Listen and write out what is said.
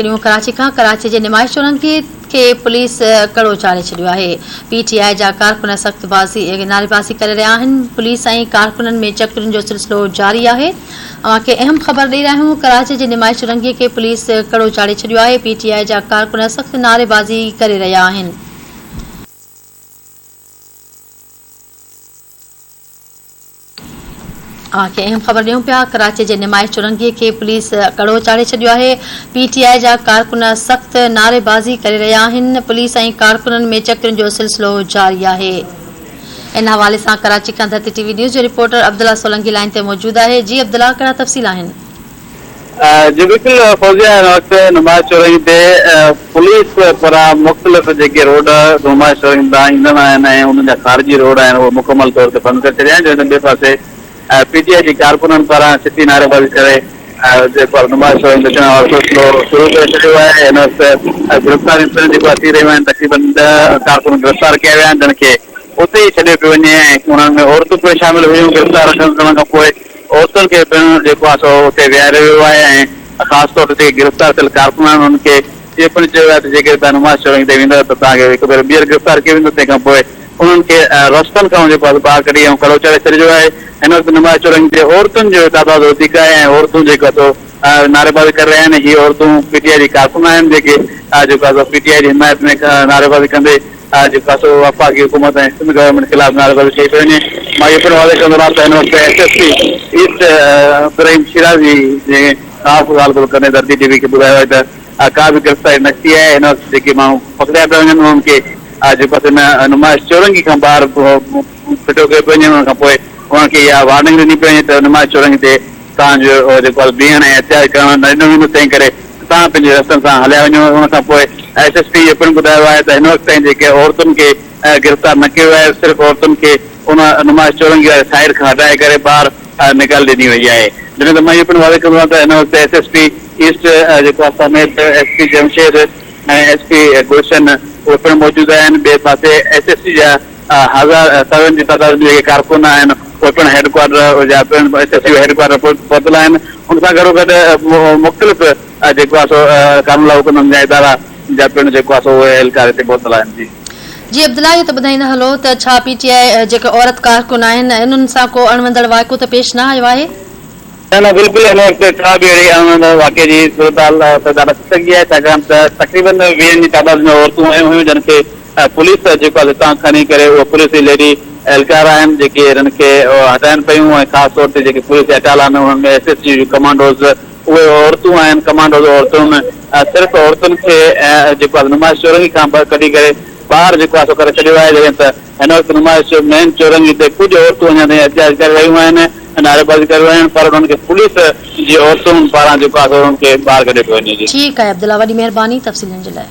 کي ڏيون ڪراچي کان ڪراچي جي نمائش چورنگي کي پوليس ڪڙو چاڙهي ڇڏيو آهي پي ٽي آء جا ڪارڪن سخت بازي نعريبازي ڪري رهيا آهن پوليس ۽ ڪارڪنن ۾ چڪرين جو سلسلو جاري آهي اوهان کي اهم خبر ڏئي رهيا آهيون ڪراچي جي نمائش چورنگي کي پوليس ڪڙو چاڙهي ڇڏيو آهي پي ٽي آء جا ڪارڪن سخت نعريبازي ڪري رهيا آهن. اوهان کي اهم خبر ڏيون پيا ڪراچي جي نمائش چورنگي کي پوليس ڪڙو چاڙهي ڇڏيو آهي پي ٽي آء جا ڪارڪن سخت نعريبازي ڪري رهيا آهن پوليس ۽ ڪارڪنن ۾ چڪرين جو سلسلو جاري آهي ان حوالي سان ڪراچي کان ڌرتي ٽي وي نيوز جو رپورٽر عبدالله سولنگي لائين تي موجود آهي جي عبدالله ڪهڙا تفصيل آهن. جي بلڪل فوزيه هن وقت نمائش چورنگي تي پوليس پاران مختلف جيڪي روڊ نمائش چورنگي تان ايندڙ آهن ۽ انهن جا خارجي روڊ آهن اهي مڪمل طور تي بند ڪري ڇڏيا آهن جڏهن ته ٻئي پاسي پي ٽي آء جي ڪارڪنن پاران ڇتي نعريبازي ڪري جيڪو آهي نمائش چورنگي تي اچڻ وارو سلسلو شروع ڪري ڇڏيو آهي هن وقت گرفتاريون پڻ جيڪو آهي ٿي رهيون آهن تقريبن ڏهه ڪارڪن گرفتار ڪيا ويا آهن جن کي اتي ئي ڇڏيو پيو وڃي ۽ انهن ۾ عورتون پڻ شامل هيون گرفتار ڪرڻ کان پوء عورتن کي پڻ جيڪو آهي سو اتي ويهاريو ويو آهي ۽ خاص طور تي جيڪي گرفتار ٿيل ڪارڪن آهن انهن کي اهو پڻ چيو ويو آهي ته جيڪڏهن توهان نماز چورنگي تي ويندؤ ته توهان کي هڪ ڀيرو ٻيهر گرفتار ڪيو ويندو تنهن کان پوء انهن کي رستن کان جيڪو آهي سو ٻاهر ڪڍي ۽ ڪڙو چاڙهي ڇڏجو آهي هن وقت نماز چورنگي تي عورتن جو تعداد وڌيڪ آهي ۽ عورتون جيڪو آهي سو نعريبازي ڪري رهيا آهن هي عورتون پي ٽي آء جي ڪارڪن آهن جيڪي جيڪو آهي سو پي ٽي آء جي حمايت ۾ نعريبازي ڪندي جيڪو آهي سو وفاقي حڪومت ۽ سنڌ گورنمينٽ خلاف نعريبازي ڪئي پئي وڃي. مان اهو پڻ واضح ڪندو رهان ته هن وقت S S P east Ibrahim Shirazi جنهن خاص ڳالهه ٻولهه ڪندي ڌرتي ٽي وي کي ٻڌايو آهي ته ڪا به گرفتاري نه ٿي آهي هن وقت جيڪي ماڻهو پڪڙيا پيا وڃن انهن کي جيڪو آهي سو هن نمائش چورنگي کان ٻاهر ڦٽو ڪيو پيو وڃي ان کان پوء انهن کي اها وارننگ ڏني پئي وڃي ته نمائش چورنگي تي توهان جو جيڪو آهي بيهڻ ۽ احتجاج ڪرڻ نه ڏنو ويندو تنهن ڪري توهان پنهنجي رستن سان هليا وڃو ان کان پوء ايس ايس پي اهو پڻ ٻڌايو آهي ته هن وقت تائين جيڪي عورتن کي گرفتار نه ڪيو ويو آهي صرف عورتن کي ان نمائش چورنگي واري سائيڊ کان هٽائي ڪري ٻاهر نيڪال ڏني وئي آهي جڏهن ته مان اهو پڻ واضح ڪندو آهيان ته هن وقت ايس ايس پي ايسٽ جيڪو آهي سميت S P Jamshed ۽ S P Gulshan اهي پڻ موجود آهن ٻئي پاسي ايس ايس سي جا هزار سون جي تعداد ۾ جيڪي ڪارڪن آهن اهي پڻ هيڊ ڪوارٽر جا پڻ S S U head quarter پهتل آهن ان سان گڏو گڏ مختلف جيڪو آهي سو قانون لاڳو ڪندڙ جا ادارا جا پڻ جيڪو آهي سو اهي اهلڪار هتي پهتل آهن جي. جي عبدالله اهو ته ٻڌائيندا هلو ته ڇا پي ٽي آء جيڪي عورت ڪارڪن آهن انهن سان ڪو اڻوندڙ واقعو ته پيش نه آيو آهي؟ نه نه بلڪل هن وقت ڪا به اهڙي اڻوندڙ واقعي جي صورتحال پيدا نه ٿي سگهي آهي ڇاڪاڻ ته تقريبن ويهن جي تعداد ۾ عورتون آيون هيون جن کي پوليس جيڪو آهي هتان کڻي ڪري اهي پوليس جي ليڊي اهلڪار آهن جيڪي هنن کي هٽائن پيون ۽ خاص طور تي جيڪي پوليس جا اٽالا آهن انهن ۾ ايس ايس جي جون ڪمانڊوز اهي عورتون آهن ڪمانڊوز عورتن صرف عورتن کي جيڪو آهي نمائش چورنگي کان ڪڍي ڪري ٻاهر جيڪو آهي سو ڪري ڇڏيو آهي جڏهن ته هن وقت نمائش مين چورنگي تي ڪجهه عورتون اڃا تائين احتجاج ڪري رهيون آهن ۽ نعريبازي ڪري رهيون آهن پر انهن کي پوليس جي عورتن پاران جيڪو آهي سو انهن کي ٻاهر ڪڍيو پيو وڃي جي. ٺيڪ آهي عبدالله وڏي مهرباني تفصيلن جي لاء.